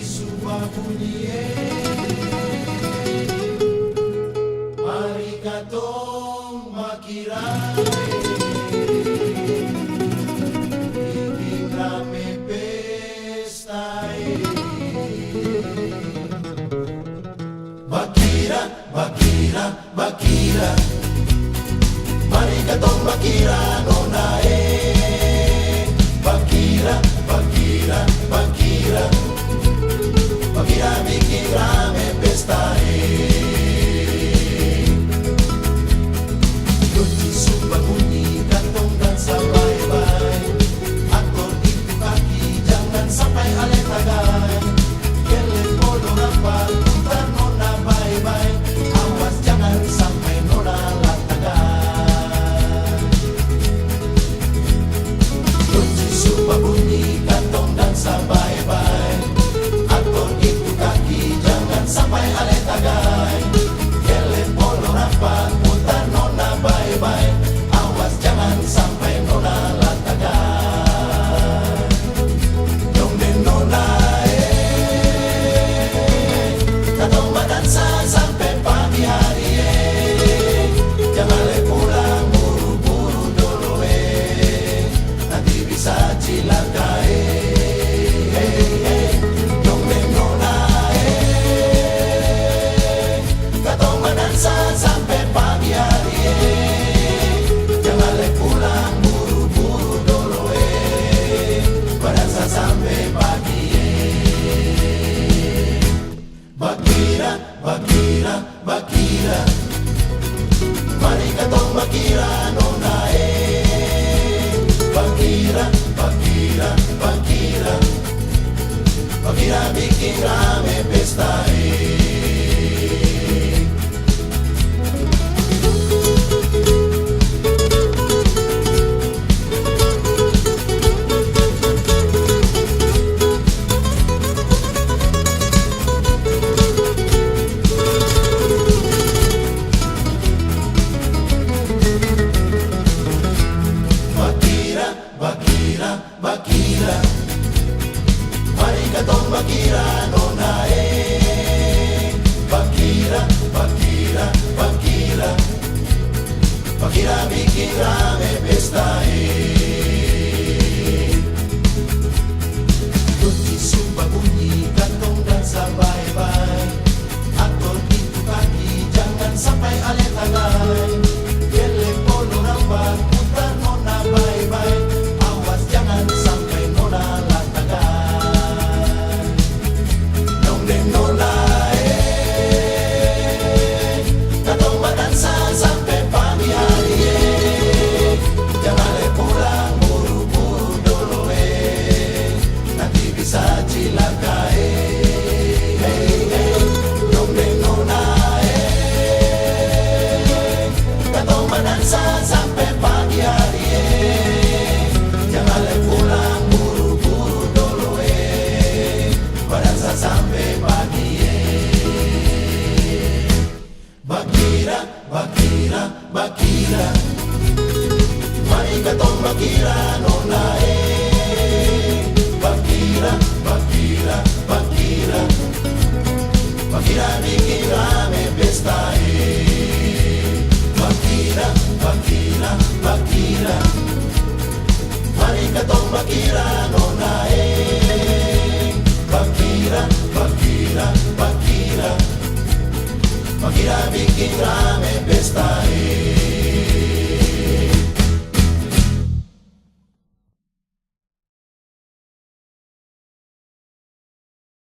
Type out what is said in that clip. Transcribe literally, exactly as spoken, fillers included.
Suba bunyi e, mari katong makira e, bikin rame pesta e. Bakira, bakira, bakira. Mari katong bakira nona e. Bakira, bakira, bakira. Bakira bikin rame pesta e. Kunci suba bunyi katong dansa bye-bye. Atur itu kaki, jangan sampai ale tagai. Kele polo rapa, putar nona bye-bye. Awas jangan sampai nona latagai. Kunci suba bunyi katong dansa bye-bye. Atur itu kaki, jangan sampai ale tagai. Kele polo rapa, putar nona bye-bye. Awas jangan sampai nona latagai. Dongdeng nona e, katong badansa sampai pagi hari e. Jangan le pulang buru-buru dulu e, nanti bisa cilaka e. Hey, hey, dongdeng nona e. Katong badansa sampai pagi hari e. Jangan le pulang buru-buru dulu e. Badansa sampai pagi e. Bakira, bakira, bakira. Mari katong bakira nona e. Bakira, bakira, bakira. Bakira bikin rame pesta e. Bakira, bakira, bakira. Mari katong bakira nona e. Bakira, bakira, bakira. Bakira bikin rame pesta e. Kunci suba bunyi katong dansa bye-bye. Atur itu kaki, jangan sampai ale tagai. Kele polo rapa, putar nona bye-bye. Awas jangan sampai nona latagai. Dongdeng nona e, katong badansa sampai pagi hari e. Jangan le pulang buru-buru dulu e. Nanti bisa cilaka e. Hey, hey, dongdeng nona e. Katong badansa sampai pagi hari e. Jangan le pulang buru-buru dulu e. Badansa sampai pagi e. Bakira, bakira, bakira. Mari katong bakira nona e. Bakira, bakira, bakira. Bakira bikin rame pesta e. Bakira, bakira, bakira. Mari katong bakira nona e.